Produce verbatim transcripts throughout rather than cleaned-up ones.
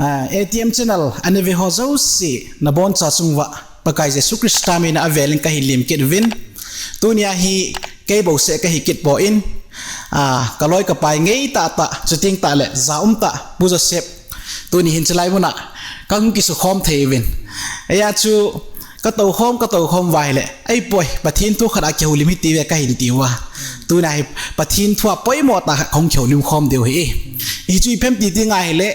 Ah, A T M channel ana ve ho jouse, naboncha chung uva Pakai Jesu Christa mina avelin kahin lim kit uvin. Tunia hi kei bouseh kahi kit poi. Ah, kaloi kapai ngeitah tah, chuteng tahle jaum tah, Pu Joseph. Tuni hin chulai muna kahung kisukhom thei uvin. Ajeh chu katou khom, katou khom uva ahile, ahipoi, Pathen thu khat a kihoulim hite ve kahin ti uva. Tunia hi Pathen thu a poimo tah khat kahung kihoulim khom diu ahi. Hichu ipi ham ti ding ahile,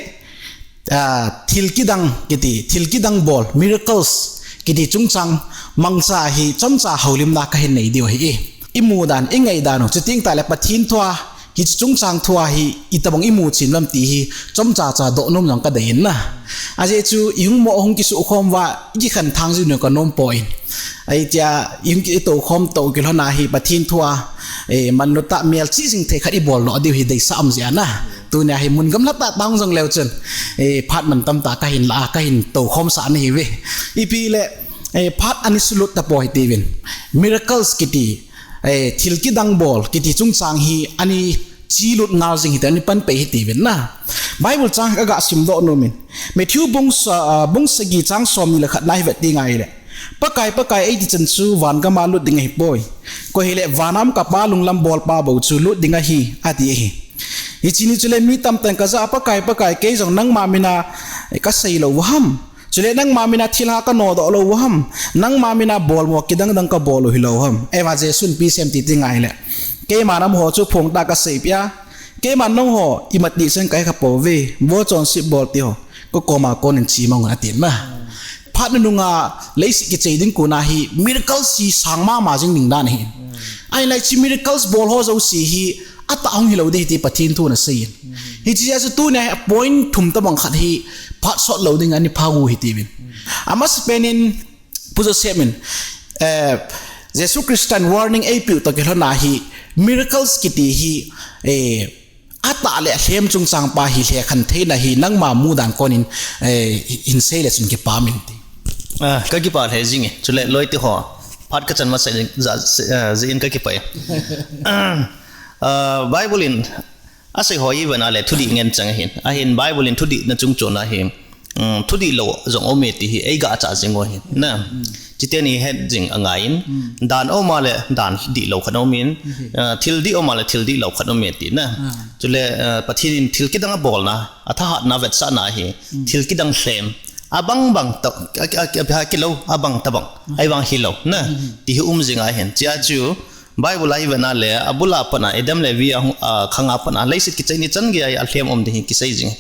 ah, thil kidang kiti, thil kidang bol, miracles kiti chungchang mangcha hi chomcha houlimna kahin nei diu ahi. Imu dan, ingaidan u, chuteng tahle Pathen thu a, hichu chungchang thu a hi itobang imu chen uvem ti hi chomcha cha dohnom jong kadei in na. Ajeh chu ihung mo hung kisukhom uva ikikhen thang jiu nom kanom poi. Ahi tia ihung ki, itou khom tou kilhon a hi Pathen thu a, eh, manlu tah melchih jing thei khat ibol lou diu hi deisah um jeh a na. Tunia hi mun gamla tah tah hung jong leu chun, eh, phat mantam tah kahin la, kahin tou khomsah nahi uve. Ipi le, eh, phat ani sulut tapoi hite uvin. Miracles kiti, eh, thil kidang bol kiti chungchang hi ani chelut ngal jing hite, ani panpei hite uvin na. Bible chang kaga simdoh nom in. Matthew bung sa, ah, bung sagi chang somni le khat na hi vet ding ahile, Pakai, Pakai, eiti chan chu van gam a lut ding ahipoi. Koi hile van a um ka Pa lunglam bolpa bou chu lut ding ahi, ati ahi. Hiche ni chule mi tamtah in kajah a, Pakai, Pakai, kei jong nangma mina, eh, kasei lou u ham? Chule nangma mina thilha kanodoh lou u ham? Nangma mina bolmo kidang dang kabol u hilou ham? Eva Jesun ipi asei em ti ding ahile, keima nam ho chu phongtah a kaseipeh a, keiman nangho imatih chan kahe kha pouve, vo chonset bol teho kakoma konin chemang un atin na. Phat nunung a leiset kichai ding kon a hi miracles hi sang mama jing ding dan ahi. Ahinla hiche miracles bol ho jouse hi atah hung hilou ding ahi ti Pathen thun asei in. Hiche jeh a chu tunia hi a point thum tobang khat hi phat sot lou ding a ani phau hite uvin. Amasapen in Pu Joseph in, eh, Jesu Christan warning eipeh u toh kilhon a hi miracles kiti hi, eh, atah le alhem chungchang pa hi lhekhen theina hi nangma mudan konin, eh, hin sei le chun kipah in ti. Ah, kakipah lheh jing e. Chule loi teho, phat kachan masat jing, ja, se, ah, jeh in kakipah e. Ah, Bible in asei ho ivet na le thudih ngen chang ahin. Ahin Bible in thudih na chungchon a hi, um, thudih lou jong aume ti hi eiga cha jing u ahin. Na. Chuteni het jing angai in. Dan aum a le dan dih lou khat aumin. Ah, thil dih aum a le thil dih lou khat aume ti na. Chule, ah, Pathen in thil kidang abolna, athahatna vetsahna hi thil kidang lhem. Abang bang ta, a, a, a, a, kilou, abang tabang. Ahivang hilou na. Ti hi um jing ahin. Chea chu Bible a ivet na le, abul a pat a, Adam le Evi a hung, a, khang a pat a, leiset kichai ni chan gei a, alhem um ding hi kisei jing.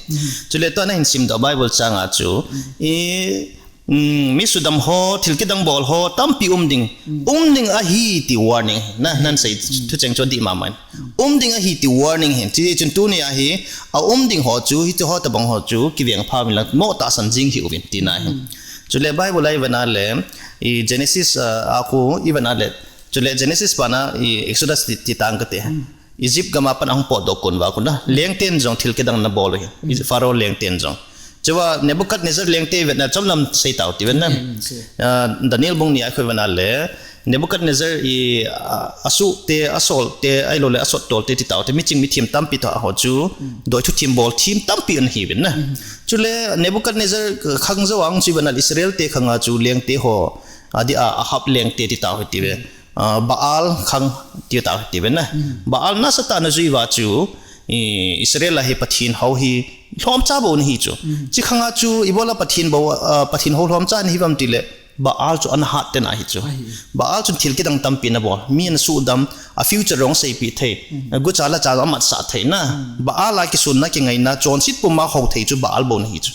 Chule tua nahin simdoh Bible chang a chu, i, mm, mi sudam ho, thil kidang bol ho, tampi um ding. Um ding ahi ti warning. Na, nan sei thucheng chu adih mama in. Um ding ahi ti warning ahin. Ti chun tunia hi, aum ding ho chu, hiche ho tobang ho chu, kiveng pha uvin lang, mo tahsan jing hih uvin tina ahin. Chule Bible a ivet na le, i Genesis, ah, a khu ivet na le, chule Genesis pat a i Exodus ti, ti tang kate. Egypt gam a pat a hung potdoh kon uva khu na. Lengten jong thil kidang ana bol u ahi. Pharaoh lengten jong. Chua Nebuchadnezzar lengte ivet na chomlam sei tau ti vet na. Ah, Daniel bung ni a khu ivet na le, Nebuchadnezzar i, ah, asuh te, asol te, ahilou le asot tol te ti tau te, miching mithem tampi tah ho chu, doi thuthim bol them tampi ana hi uvin na. Chule Nebuchadnezzar khang jou a hung chu ivet na le Israel te khang a chu lengte ho, adeh a, Ahab lengte ti tau hi ti ve. Ah, Baal khang ti tau hi ti ve na. Baal nasatah ana jui uva chu, i, Israel a hi Pathen hou hi lhomcha bou ana hi chu. Chi khang a chu ibola Pathen bou, ah, Pathen hou lhomcha ana hi uvem ti le Baal chu ana hat tena hi chu. Baal chun thil kidang tampi ana bol. Mi ana sudam, a future jong seipeh thei. Gucha lacha amatsah thei na. Baal a kisunna kingaina, chonset puma hou thei chu Baal bou ana hi chu.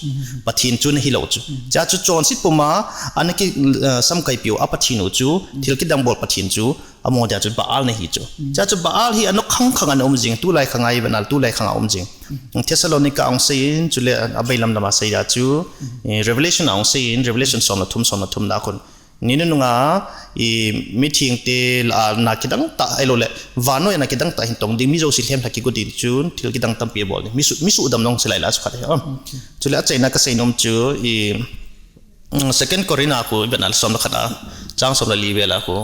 Pathen chu ana hilou chu. Chea chu chonset puma ana ki, eh, samkaipiu a Pathen u chu, thil kidang bol Pathen chu, amo dia chu Baal ana hi chu. Chea chu Baal hi anok khang khang ana um jing, tulai khang a ivet na le, tulai khang a um jing. Thessalonica a hung sei in, chule abailam lam a sei a chu, eh, Revelation a hung sei in, Revelation som le thum, som le thum na khun. Ni nunung a, i, mithengte lah a na kidang tah, ahilou le, vannoi a na kidang tah hin tong ding, mi jouse lhem lha kigo ding chun, thil kidang tampi abol ding. Mi su, mi sudam jong sei lai la chu khat ahi. Chule achaina kasei nom chu, i, mm, Second Corinth a khu ivet na le som le khat a, chang som le li vel a khu.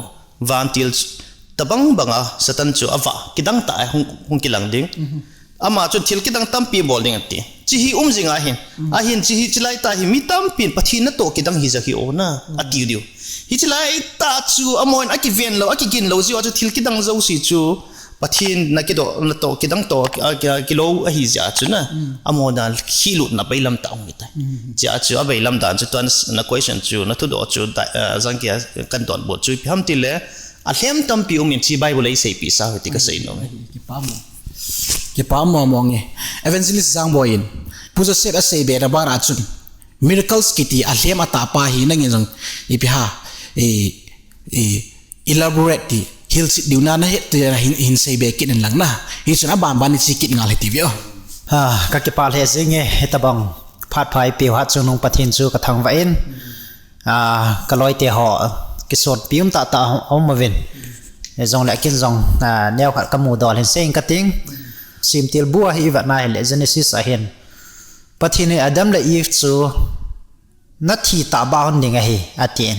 Vantil ch-, tobang bang a Satan chu avah kidang tah a hung, hung kilang ding. Ama chun thil kidang tampi bol ding ati. Chi hi um jing ahin. Ahin chi hi chi lai tah hi mi tampin Pathen natoh kidang hi jeh hi o na, ati diu. Hichi lai tah chu amahon akiven lou, akigin lou jeh a chu thil kidang jouse chu Pathen nakidoh, natoh kidang toh, a, ki, kilou ahi jeh a chu na. Amahon a khilutna bailam tah hung hi tai. Jeh a chu abailam dan chu tuan na question chu, nathudoh chu, da, a, jang kia kan donbut chu ipi ham tile, alhem tampi um in chi Bible a eiseipeh sa u hi ti kasei nom e. Kipa mo. Kipa mo mo nge. Evangelist Jangboi in, Pu Joseph aseibe na bana chun, miracles kiti alhem atah pa hi nangin jong ipi ham, e, e, elaborate ti, hilchet diu na nahet ti hin, hin seibe kit in lang na. Hichun aban ban iche kit ngal hite ve o. Ha, kakipah lheh jing e, hitabang phat pha eipeu hat chungnung Pathen chu kathangvah in. A, kaloite ho, kisonpi um tah tah aum uvin. Hijongle ken jong, a, neokhat kamu dol hin seiyin kating. Semtil bu a hi ivet na hile Genesis a hin, Pathen in Adam le Eve chu nathi tahbah lhon ding ahi, atin.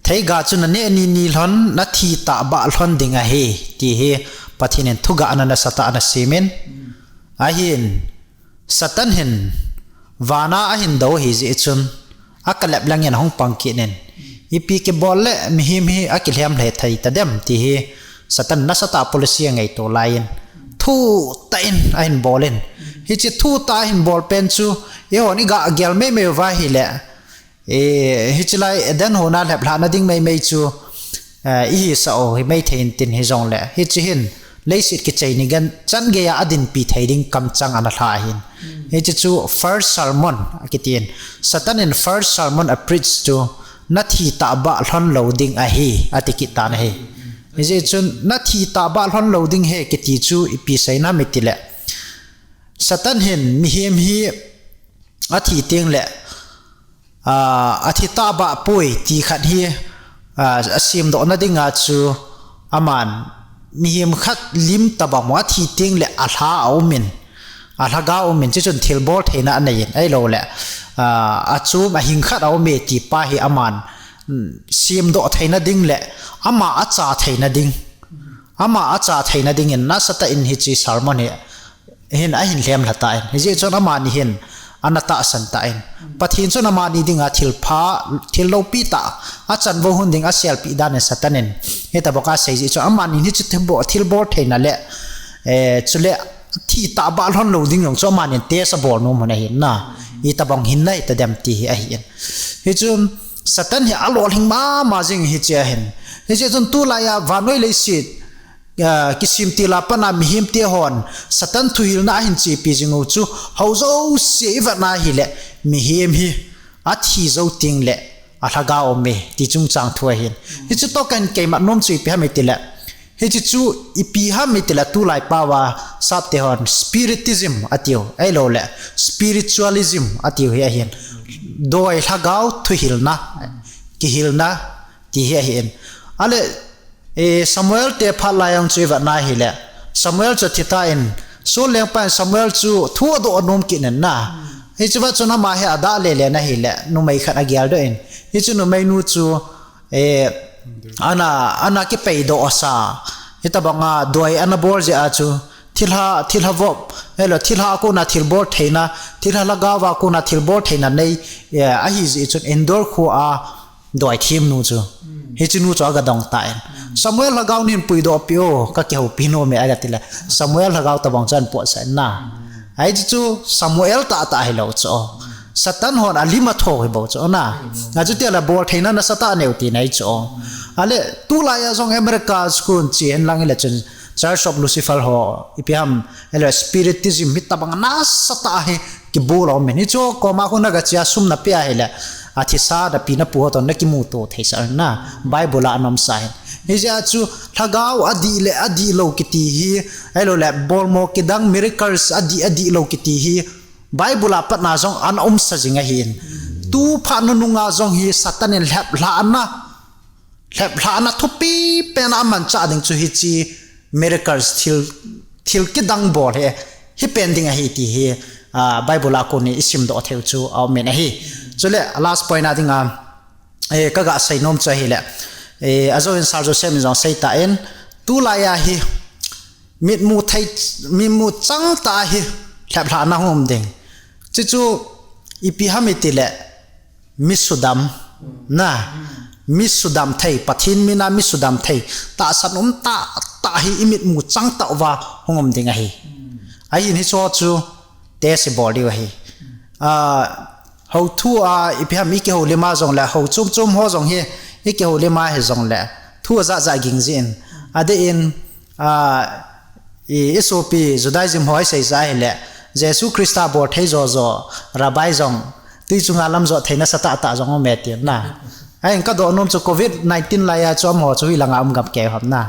Theiga chu naneh ni ni lhon, nathi tahbah lhon ding ahi, ti hi Pathen in thugah ana nasatah ana semin. Ahin, Satan hin vana ahin dou ahi jeh chun, akalep langin ahung pang kit in, ipi kibol le mihem hi akilhem lheh thei tadem ti hi Satan nasatah policy angaito laiyin, thutah in ahin bol in. Hiche thutah ahin bol pen chu, eihon iga gel meimei uva ahile, e, hiche lai Eden hon a lheplhah na ding meimei chu, e, ihisah u himai thei intin hijongle, hiche hin leiset kichai ni gan chan geiya adinpi thei ding kamchang ana lha ahin. Hiche chu first sermon akitin. Satan in first sermon a preach chu, nathi tahbah lhon lou ding ahi, ati kit tan ahi. Hijeh chun nathi tahbah lhon lou ding ahi kiti chu ipi seina ham itile, Satan hin mihem hi athi tengle, a, athi tahbah poi ti khat hi, a, asemdoh na dinga chu aman mihem khat lim tabang mo athi tengle alha aumin, alhagao aumin, chuchun thilbol theina aneiyin, ahiloule, a, achom ahing khat aume ti pa hi aman, mm, semdoh theina ding le ama acha theina ding, ama acha theina dingin nasatah in hiche sermon hi hin ahin lhem lha tan. Hijeh chun amani hin ana tahsan tan. Pathen chun amani dinga thilpha, thil loupi tah achan vou hon ding aselpeh dan in Satan in hitabang asei jeh chun amani hiche thilbol, thilbol theina le, e, chule thi tahbah lhon lou ding jong chu amanin test abol nom u ahin na. Itabang hinna hitadem ti hi ahin. Hichun Satan hi alolhing mama jing hiche ahin. Hijeh chun tulaiya vannoi leiset, a, kisemtil a pat a mihemte hon Satan thuhilna ahin chepi jing u chu, hou jouse ivet na hile, mihem hi athi jou tengle alhagao aume ti chungchang thu ahin. Hiche toh kahin kaimat nom chu ipi ham itile, hiche chu ipi ham itile, tulai paova sapte hon spiritism atiu, ahiloule spiritualism atiu hi ahin. Doi lhagao thuhilna, kihilna ti hi ahin. Ale, e, Samuel te phat lai jong chu ivet na hile, Samuel chu athi tan, Saul lengpa in Samuel chu thu adoh nom kit in na. Hiche va chun ama hi adah lele na hile, numei khat ageldoh in. Hiche numeinu chu, e, ana, ana kipeidoh asa, hitabanga doi ana bol jeh a chu, thilha, thilha vop, ahilou, thilha a kona thilbol theina, thilha lhagao a kona thilbol theina nei, e, ahi jeh chun Endor khoa doithemnu chu. Hiche nu chu aga dong tan. Samuel lhagao nahin puidoh peh o, kakihoupi nom e agatile, Samuel lhagao tabang chu ahin potsah in na. Hiche chu Samuel tahtah hilou chu. Satan hon alim athou hi bou chu na. Achuti le bol theina nasatah aneiu tina hi chu. Ale, tulaiya jong America school che hen lang hile chun Church of Lucifer ho, ipi ham, ahilou spiritism hitabang nasatah hi kibol aumin. Hichu koma khu nagachea sum napeh ahile, athisa napi napu ho toh nakimuto theisah na. Bible a ana umsa hin. Hijeh a chu lhagao adih le adihlou kiti hi, ahiloule bolmo kidang miracles adih adihlou kiti hi Bible a patna jong ana umsa jing ahin. Tu phat nunung a jong hi Satan in lheplhahna, lheplhahna thupi pen a amanchah ding chu hiche miracles thil, thil kidang bol hi, hipen ding ahi ti hi, a, Bible a kon in isimdoh theiu chu aumin ahi. Chule last point a dinga, e, kaga seinom chu ahile, e, ajou in Sir Joseph in jong asei tan, tulaiya hi mitmu thei, mitmu changtah hi lheplhahna hung um ding. Chuchu ipi ham itile, mi sudam, na, mi sudam thei, Pathen mina mi sudam thei, tahsan um tahtah hi imitmu chang tah uva hung um ding ahi. Ahin hicheho chu test ibol diu ahi. Ah, hou thu a, ipi ham ikihoulim a jongle, hou chom chom ho jong hi ikihoulim a hijongle, thu ajat jat ging jin. Adeh in, ah, i, isopi Judaism ho isei jeh ahile, Jesu Christa bol thei jo jo, Rabbi jong, twi chunga lamjot thei nasatah tah jong um e tin na. Ahin kadoh nom chu covid nineteen lai a chu amaho chu hoilanga um gam kei ham na.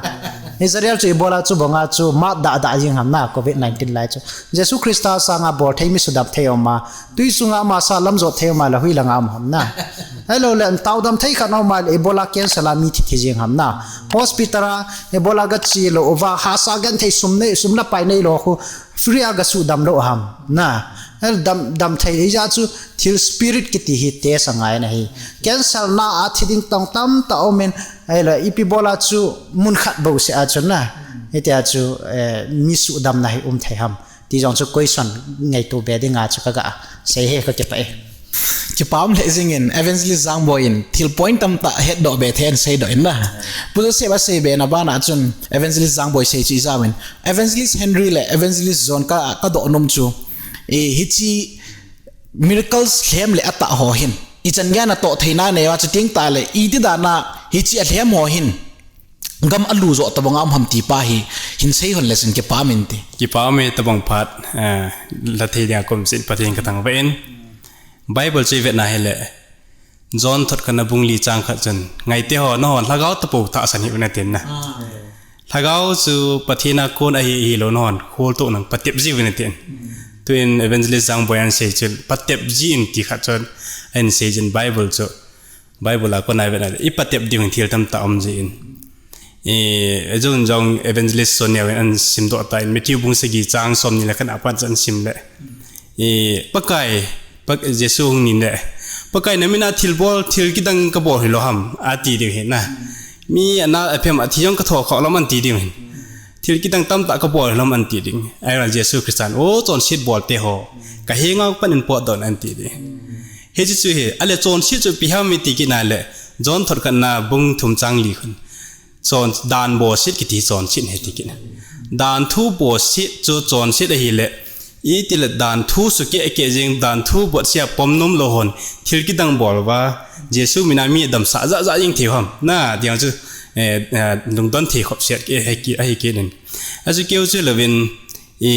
Israel chu ibola chu banga chu mat dah dah jing ham na, covid nineteen lai chu. Jesu Christa sanga bol thei mi sudam thei um a, twi chunga amasa lamjot thei um a le hoilanga um ham na. Ahilou le, taodam thei khat um a le ibola cancer a mi thi thi jing ham na. Hospital a ibola gache lou uva, hahsa genthei sum nei, sum le pai neilou khu, free a gasudam lou ham na. Ahile dam, dam thei hijeh chu thil spirit kiti hi test angai na hi. Cancer na a thi ding tong tamtah um in, ahile ipi bola chu mun khat bou seh a chu na. Hitia chu, eh, mi sudamna hi um thei ham. Ti jong chu question ngaito be dinga chu kaga sei e, kakipah e. Kipah um lheh jingin Evangelist Jangboi in thil point tamtah hetdoh be thei ahin seidoh in na. Pu Joseph asei be na bana chun Evangelist Jangboi sei chu ijauvin. Evangelist Henry le Evangelist John ka, kadoh nom chu, eh, hiche miracles lhem le atah ho hin ichan geiya natoh theina neiuva, chuteng tah le iti dana hiche alhem ho hin gam alu joh tobang a um ham ti pa hi hin sei hon le chun kipah um inte. Kipah um e, tobang phat, eh, lha thei dinga kaum jeh in Pathen kathangvah in. Bible chu ivet na hile, John thot khatna bung li chang khat chun, ngaite ho, nahon lhagao tapou tahsan hih un atin na. Lhagao chu Pathen a kon ahi, ahilou nahon kholtoh nang patep jiuvin atin. Tuin Evangelist Jangboi in asei chu patep jin ti khat chu ahin sei jin Bible chu. Bible a kona ivet na le, ipatep diu hin thil tamtah um jin. Eh, ejun jong Evangelist Sonia in ahin simdoh tan, Matthew bung sagi chang somni le khat a pat chu ahin sim le. Eh, Pakai, Pak-, Jesu hung nin le, Pakai, namin a thilbol, thil kidang kabol hilou ham, ati diu hin na. Mi ana, aphem athi jong katho kha lou ham anti diu hin. Thil kidang tamtah kabol hilou ham anti ding. Ahivang Jesu Christa in, o, chonset bolte ho, kahenga pat in potdoh un anti ding. Hiche chu hi, ahile chonset chu ipi ham iti kit na le, John thot khatna bung thum chang li khun. Chon, dan boset kiti chonset ahi ti kit na. Dan thu boset chu chonset ahile, itile dan thu sukeh keh jing, dan thu botseh a pom nom lou hon, thil kidang bol uva, Jesu mina mi damsah jat jat jing thei u ham. Na, ti jong chu, eh, eh, lungdon thei khop set kei, ahi kit, ahi kit in. Achu keu chu louvin, i,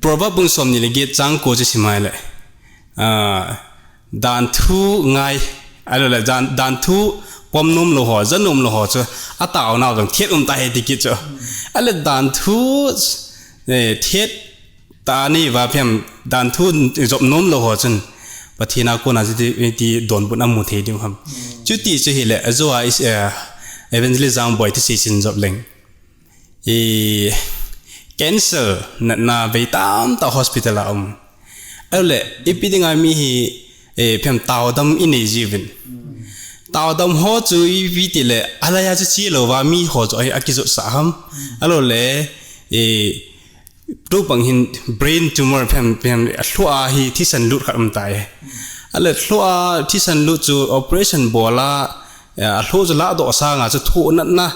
Proverb bung somni le get chang ko chu sim a ahile, ah, dan thu ngai, ahilou le dan, dan thu pom nom lou ho, ja nom lou ho chu ataonau jong thet um tahi ti kit chu. Ahile dan thu, eh, thet tah a nei uva aphem, dan thu jop nom lou ho chun Pathen a kona chu iti, iti donbutna amu thei diu ham. Chuti chu hile, ajo a is, eh, Evangelist Jangboi thusei chu hin jop leng. I, cancer natna vei tamtah hospital a um. Ahile, ipi dinga mi hi, eh, aphem taodam inei jiuvin. Taodam ho chu ipi tile, alai a chu che louva mi ho chu a, akijotsah ham. Ahilou le, eh, tobang hin brain tumor aphem, aphem, alhoh a hi thisan lut khat um tai. Ahile alhoh a thisan lut chu operation bol a, eh, alhoh chu lahdoh sanga chu thoh natna,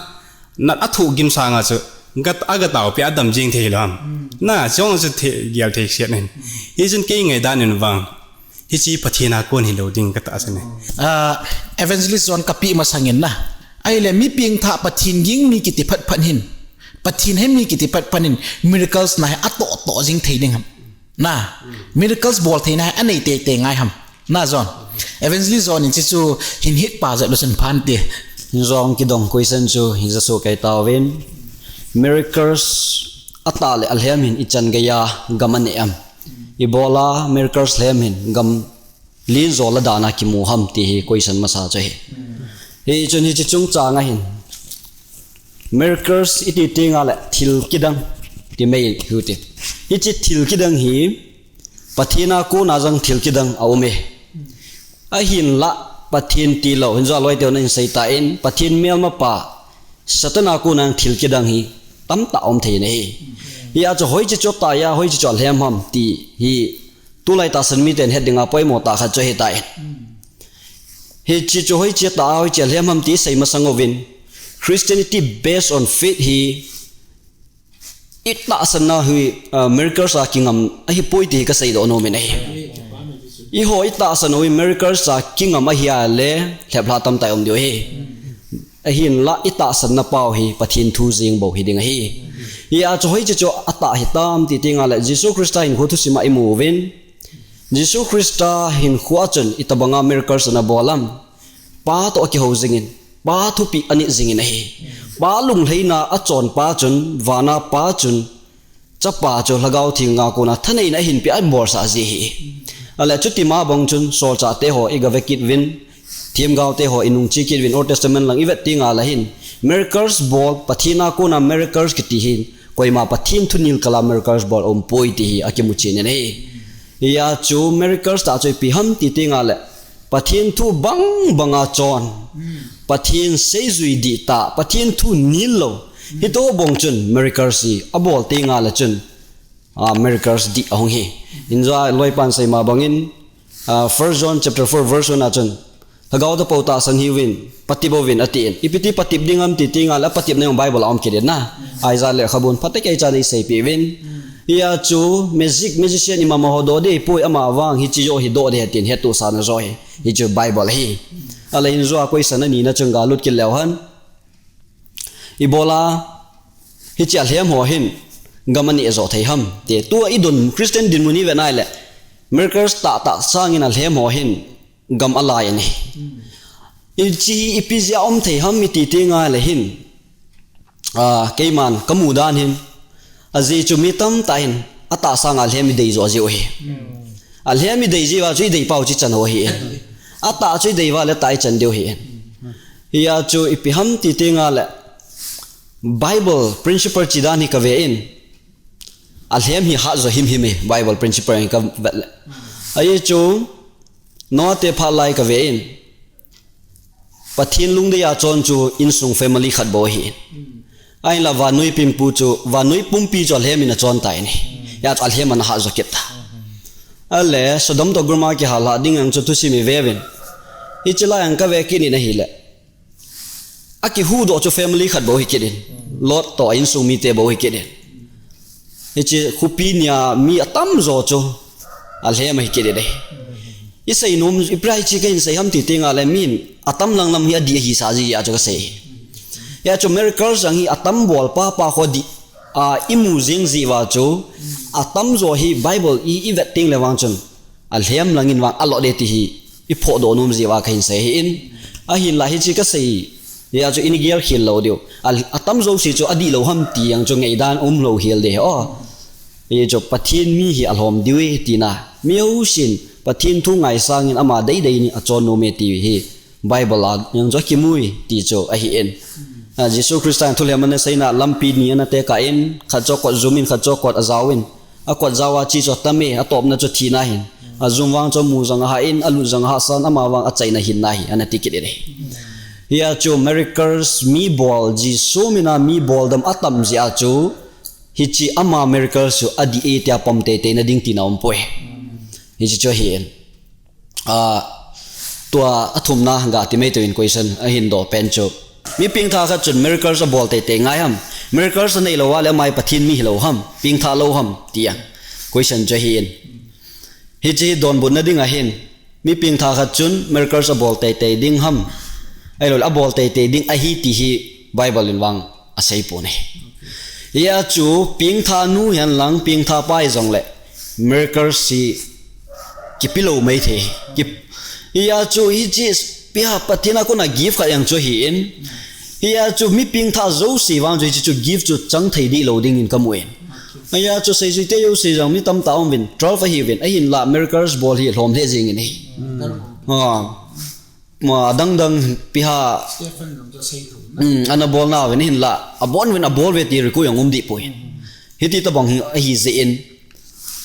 nat athoh gim sanga chu, gat, agataopi a adam jing thei lou ham. Na, chong chu thei, gel thei set in. Hichun kei ngaidan in vang, hiche Pathen a kon hilou ding katahsan e. Ah, Evangelist John kapeh masang in na. Ahile mi pengthah Pathen ging mi kiti phat phat hin, Pathen he mi kiti phat phat hin, miracles na hi atoh toh jing thei ding ham. Na, miracles bol theina hi anei tei tei ngai ham. Na John. Evangelist John in hiche chu hin het pa jep leu chun pha inte. Jong kidong question chu hin ja soh kei tauvin. Miracles atah le alhem hin ichan geiya gam anei am. Ibola miracles lhem hin gam len jo la dan a kimu ham ti hi question masa chu ahi. Hichun hiche chungchang a hin miracles iti teng a le thil kidang ti mai hite. Hiche thil kidang hi Pathen a kona jong thil kidang aum e. Ahinla Pathen tilou, hinjo a loite hon ahin sei tan, Pathen melmapa Satan a kona jong thil kidang hi tamtah um thei in ahi. Hia chu hoiche chu atah a, hoiche chu alhem ham ti hi tulai tahsan miten het dinga poimo tah khat chu ahitai. Hiche chu hoiche atah a, hoiche alhem ham ti sei masang uvin, Christianity based on faith hi itahsanna hi, ah, miracles a kingam ahipoi ti hi kasei doh nom in ahi. Eiho itahsan u hi miracles a kingam ahile lheplhah tamtah um diu ahi. Ahinla itahsanna pau hi Pathen thu jeng bou hiding ahi. Hia chu hoiche chu atah hitam ti tengle Jesu Christa hinkho thusim a imu uvin, Jesu Christa hinkho a chun itobanga miracles ana bol am? Pa toh akihou jingin, Pa thupeh anit jingin ahi. Pa lunglhaina achon pa chun, vana Pa chun, Chapa chu Lhagao Theng a kona thaneina ahin peh a abolsah ji ahi. Ahile chutima bang chun solchah teho igave kit uvin, themgao teho inungche kit uvin, Old Testament lang ivet tengle hin, miracles bol, Pathen a kona miracles kiti hin koima Pathen thunil kal a miracles bol aumpoi ti hi akimuchen in ahi. Hia chu miracles tah chu ipi ham ti tengle Pathen thu bang banga chon, Pathen seijui dihtah, Pathen thu nil lou, hitoh bang chun miracles hi abol tengle chun, ah, miracles dih ahung hi. Injo a loipan seima bangin, ah, First John chapter four verse one a chun, Lhagao toh pou tahsan hiuvin, patep uvin atin. Ipiti patep ding ham ti tengle apatepna jong Bible a um kit in ahi. Isaiah lekhabun phatecha ana seipeh uvin. Hia chu magic, magician ima ma ho doh ding ahipoi, amavang hiche joh hi doh ding ahi tin hettohsahna joh hi, hichu Bible ahi. Ahile injo a question anina chun galut kit leu hen, ibola hiche alhem ho hin gam aneh joh thei ham ti. Tua idon Christian dinmun ivet nai le, miracles tahtah sangin alhem ho hin gam alai ahi. Hiche hi ipi jeh a um thei ham iti tengle hin, ah, keiman kamu dan hin, ajeh chu mi tamtah hin atah sanga alhem idei joh jiu ahi. Alhem idei jiuva chu idei pau chu ichan u ahin, atah chu idei uva le tah ichan diu ahin. Hia chu ipi ham ti tengle Bible principle che dan hi kave in, alhem hi hat jo himhim e, Bible principle hi kavet le. Ajeh chu Noah te phat lai kave in, Pathen lungdei a chon chu insung family khat bou ahin, ahinla vannoi pumpi chu, vannoi pumpi chu alhem in achon tan ahi. Hia chu alhem ana hat jo kit ta. Ahile Sodom toh Gomorrah kihallhah ding jong chu thusim ive uvin, hiche lai jong kave kit in ahile, akihuhdoh chu family khat bou ahi kit in, Lot toh a insung mite bou ahi kit in, hiche khopi nia mi atamjo chu alhem ahi kit in ahi. Isei nom ipi ham, hiche kahin sei ham ti tengle min atam lang lam hi adih ahisah jeh a chu kasei. Hia chu miracles jong hi atam bol papa kho dih a imu jing jeh uva chu, atamjo hi Bible a ivet tengle vang chun alhem langin vang alo ding ti hi iphohdoh nom jeh uva kahin sei ahin. Ahinla hiche kasei, hia chu ini gelkhel lou diu, atamjo se chu adih lou ham ti jong chu ngaidan umlou hel ding ahi. Hia chu Pathen mi hi alhom diu ahi tina, mi jousen Pathen thu ngaisangin ama deidei in achon nom e ti hi Bible a jong chu akimu e ti chu ahin. Ah, Jesu Christa in thulem ana seina lampi ni ana tekah in, khat chu akot jum in, khat chu akot ajao in, akot jao a che chu atam e, atopna chu thina ahin, ajum vang chu amu jong ahah in, alut jong ahahsan, amavang achaina hinna ahi, ana ti kit in ahi. Hia chu miracles mi bol, Jesu mina mi boldam atam jeh a chu, hiche ama miracles chu adih e tia pom teiteina ding tina aumpoi. Hiche chu ahin. Ah, tua athumna gati mai tou in question ahin doh pen chu, mi pengtha khat chun miracles abol teitei ngai ham? Miracles anei lou a le ama hi Pathen mi hilou ham, pengtha lou ham ti a question chu ahin. Hiche hi donbutna ding ahin, mi pengtha khat chun miracles abol teitei ding ham, ahilou le abol teitei ding ahi ti hi Bible in vang asei pon ahi. Hia chu pengtha nu hihen lang pengtha pa hijongle miracles hi kipe lou maithei. Kip-, hia chu hiche pia Pathen a kona gift khat jong chu ahin. Hia chu mi pengtha jouse vang chu hiche chu gift chu chang thei dih lou dingin kamu in. Hia chu seijuite jouse jong mi tamtah aum uvin, twelve ahiuvin, ahinla miracles bol hi lhom lheh jeng in ahi. Ha. Ma dangdang piha. Stephen lam chu sei thou na. Hmm, ana bol nauvin ahinla, abon uvin abol uve ti record jong um dih poi. Hiti tobang hi ahi jeh in,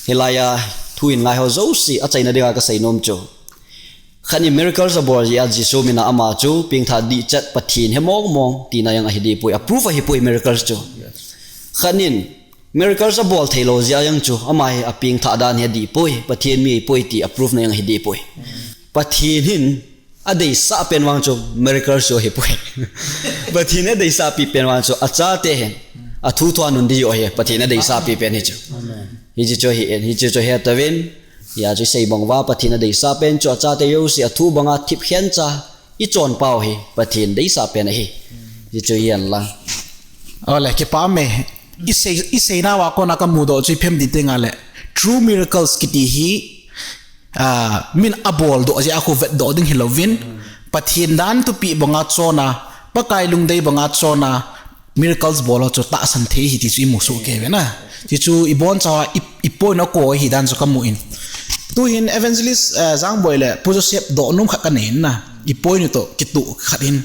hilai a thu hin ngai ho jouse achaina dinga kasei nom chu, khat in miracles abol jeh a Jesu mina ama chu pengtha dihchet Pathen he mong mong tina jong ahi dih poi, a proof ahi poi miracles chu. Khat in Miracles abol thei lou jeh a jong chu, ama hi apeng thah dan hi adih poi, Pathen mi ahipoi ti a proof na jong hi dih poi. Pathen hin adeisah pen vang chu miracles chu ahipoi. Pathen adeisah pi pen vang chu achate hin athu thua nun ding joh hi Pathen adeisah pi pen hi chu. Amen. Hiche chu hi en, hiche chu hi tauvin, hia chu sei bang uva Pathen adeisah pen chu achate jouse athu banga thip khen cha i chonpau hi Pathen deisah pen ahi. Hichu hihen lang. Ole, kipah e. I sei, i seina uva kona ka mudoh chu i phem ding teng ale. True miracles kiti hi, ah, min abol doh jeh a khu vetdoh ding hilouvin. Pathen dan thupeh banga chona, Pakai lungdei banga chona, miracles bol ho chu tahsan thei ahi ti chu i mu soh kei uve na. Ti chu i boncha i, i point a ko ahi dan chu ka mu in. Tuhin evangelist, eh, Jangboi le Pu Joseph dohnom khat ka nei in na. I point u toh kitoh khat in.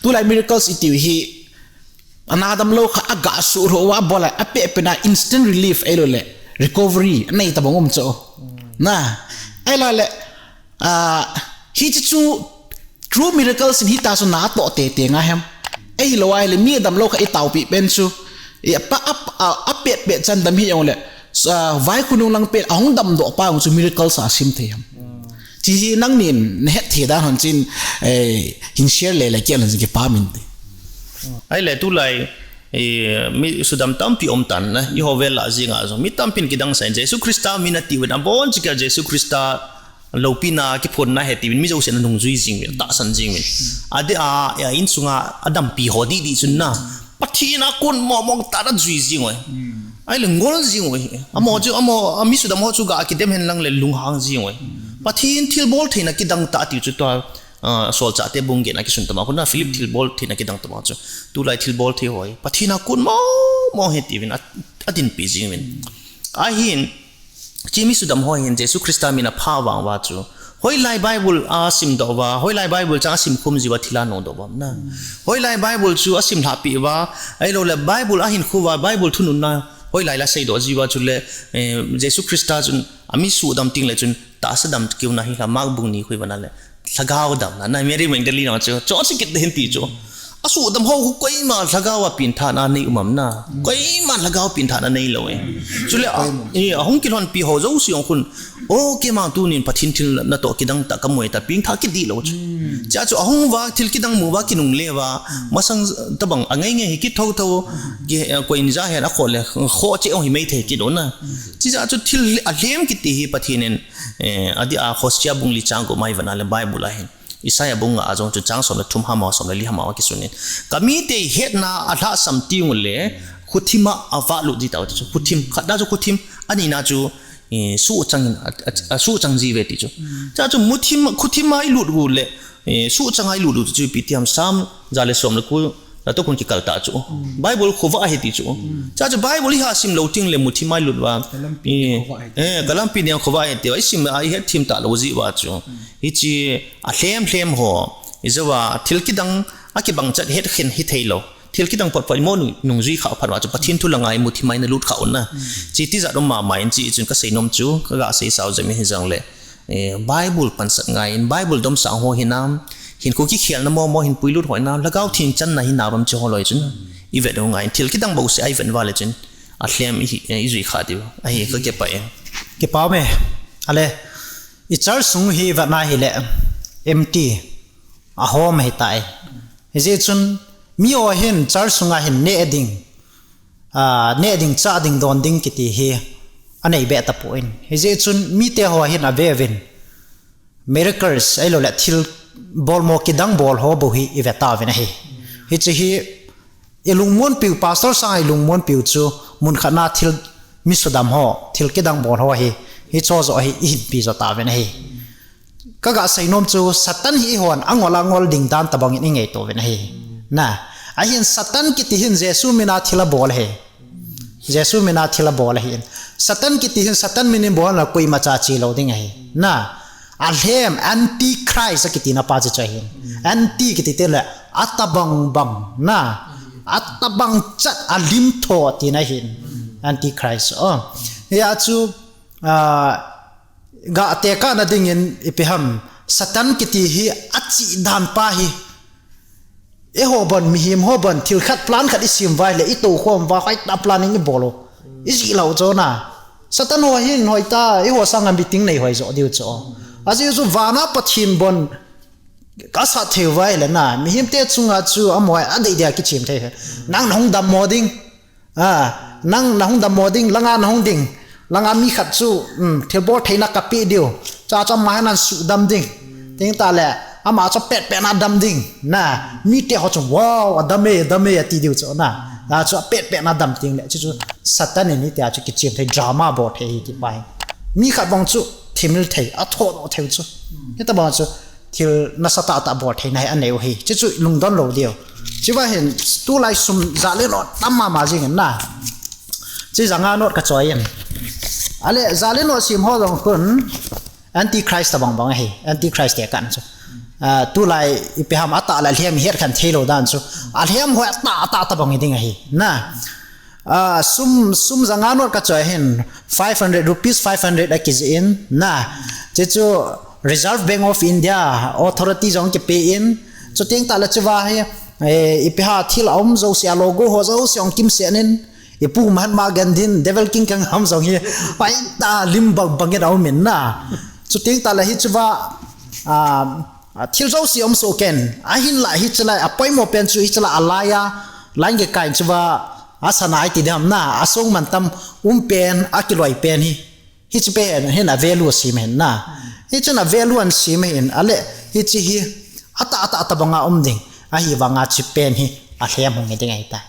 Tulai miracles i tiu hi, ana damlou khat aga suhlou uva bol a, apeh peh na instant relief ahilou le recovery anei tabang um chu. Na, ahilou le, ah, hiche chu true miracles in hita chu natoh tete ngai ham. Ahilou ahile mi damlou khat i taopeh pen chu, i pa, a, a, apeh peh chan dam hi jong le, sa, vaikhonung lang pen ahung damdoh pa jong chu miracles a sim thei ham. Ti hi nangnin na het thei dan hon chin, eh, hin share le le kian jing kipah min te. Ahile tulai, eh, mi sudam tampi um tan na, i ho vel a jing a jong. Mi tampin kidang sai, Jesu Christa min ati uvin, abon chikha Jesu Christa loupina kiphonna he ti uvin, mi jousen anung jui jing uvin, tahsan jing uvin. Adeh a, a insunga adampi ho didi chun na. Pathen a kon mong mong tah a jui jing uve. Ahile ngol jing uve. Amaho chu, amaho, a mi sudam ho chu ga kidem hen lang le lunghang jing uve. Pathen thilbol theina kidang tah tiu chu tua, ah, Solchahte bung get na kisun tama khu na Philip thilbol theina kidang tama chu. Tulai thilbol thei ho hi Pathen a kon mong mong he ti uvin a, adinpi jing uvin. Ahin, Hiche mi sudam ho hin Jesu Christa min apha vang uva chu. Hoilai Bible a simdoh uva, hoilai Bible chang a simkhum jiuva thil a nungdoh uva na. Hoilai Bible chu asim lhahpi uva, ahilou le Bible ahin khu uva, Bible thununna, hoilai la seidoh jiuva chule, eh, Jesu Christa chun, ami sudam teng le chun, tahsa dam kiuna hi la Mark bung ni khu uva na le. Lhagao damna, na Mary Magdalene chu, chu chu kit hin ti chu. Asudam ho khu koima lhagao a pengthahna nei um am na. Koima lhagao pengthahna neilou e. Chule a, e, ahung kilhonpi ho jouse jong khun. O, keima tunin Pathen thil natoh kidang tah kamu e tia pengthah kit dih lou chu. Chea chu ahung uva, thil kidang mu uva, kinungle uva. Masang tabang angai ngai hi kithou thou. Ki, eh, koin ja hen akhoh le, khoh cheh jong hi mei thei kit lou na. Chea chu thil alhem kiti hi Pathen in, eh, adeh a Hosea bung li chang gup a i vet na le Bible a hin. Isaiah bung nga a jong chu chang som le thum hama, som le li hama a kisun in. Ka mite hetna alhahsam teng ule, khuthim a avahlut ji tao ti chu. Khuthim, khatna chu khuthim, anina chu, eh, suhchang in, a, a, a, suhchang ji uve ti chu. Chea chu muthim, khuthim a ilut u le, eh, suhchang a ilut u chu ipi ti ham Sam, ja le som le ko, Natoh khun kikal tah chu. Bible khovah ahi ti chu. Chea chu Bible iha sim lou teng le muthim a ilut uva. Kalampi, eh, khovah ahi ti. Eh, kalampi nia khovah ahi ti uva. Isim a ihet them talou ji uva chu. Hiche alhem lhem ho. Ijeh uva thil kidang akibang chet het khen hithei lou. Thil kidang phot phot imo nung, nungjui kha phat uva chu. Pathen thu langa imuthim a inalut kha u na. Hiche tijat um mama in hiche chun kasei nom chu. Kaga sei sao jeh in hijong le. Eh, Bible pansat ngai in, Bible domsang ho hinam, hinkho kikhelna momo hin puilut ho hinam, Lhagao Theng channa hinam bang chu holoi chun, i vet u ngai in, thil kidang bouseh a i vet uva le chun, alhem i, i jui kha diu, ahi ka kipah e. Kipah e, ale, i church sung hi vetna hile, empty, ahom ahitai. Hijeh chun, mi ho hin church sunga hin neh ding, ah, neh ding, chah ding, don ding kiti hi anei beh tapon. Hijeh chun mite ho hin ave uvin. Miracles, ahilou le thil bolmo kidang bol ho bou hi i ve tauvin ahi. Hiche hi i lungmonpiu, pastor sanga i lungmonpiu chu mun khatna thil mi sudam ho, thil kidang bol ho hi, hicho joh hi i hinpi jo tauvin ahi. Kaga sei nom chu Satan hi eihon angol angol ding dan tabang in i ngaito uvin ahi. Na, ahin Satan kiti hin Jesu mina thil abol ahi. Jesu mina thil abol ahin. Satan kiti hin Satan min in bol na koima cha che lou ding ahi. Na, alhem antichrist akiti na pa chu chu ahin. Anti kiti te le atabang bang na. Atabang chat alim tho tina ahin. Antichrist. Oh. Hia chu, ah, Ga tekahna dingin ipi ham, Satan kiti hi achih dan pa hi. Eiho bon, mihem ho bon, thil khat plan khat i sem uva ahile, i tou khom uva, hoitah planning i bol u. I jih lou chu na. Satan ho hin hoitah, eiho sanga meeting nei hoi jo diu chu. Ajeh chu vana Pathen bon, ka sat thei uva ahile na, mihem te chunga chu amaho a dei dia kichem thei. Nang na hung dammo ding. A, nang na hung dammo ding, langa na hung ding. Langa mi khat chu, um, thilbol theina ka pe diu. Cha cha ma nan su dam ding. Ting ta le, ama chu pet pet na dam ding. Na, mi te ho chu, wow, a dam e, a dam e, a ti diu chu na. A chu a pet pet na dam ting le, chu chu Satan in hitia chu kichem thei drama bol thei hi ti pai. Mi khat vang chu thimil thei, a tho do thei chu. Hita vang chu, thil nasa tah tah bol theina hi a nei u hi. Chu chu lungdon lou diu. Chu va hin tulai sum ja le no tam mama jing in na. Chu janga not ka choi in. Ale ja le no sim ho jong khun Antichrist ta bang bang hi. Antichrist te kan chu. Ah, tulai ipi ham a tah la lhem het khan thei lou dan chu. A lhem ho a tah a tah ta bang hi ding ahi. Na. Ah, sum, sum janga not ka choi hin five hundred rupees, five hundred a kijih in, na. Chu chu Reserve Bank of India authority jong kipe in. Chu ting ta le chu va hi, eh, ipi ha thil a um jouse a logo ho jouse ong kimsel in. I pu Mahatma Gandhi in, Devil King Kang ham jong hi. Pai ta lim bang bang in a um in na. Chu ting ta le hi chu va, ah, A, thil jouse um soh ken. Ahinlah hiche lai, a poimo pen chu hiche lai a lai a, line kikai chu va, a sana iti ding ham na, a song mantam um pen, a kiloi pen hi. Hiche pen, hin a value a sem hin na. Hichun a value a sem hin, ale, hiche hi, a tah, a tah, a tah banga um ding. Ahivanga hiche pen hi, a lhem hung ding ahi ta.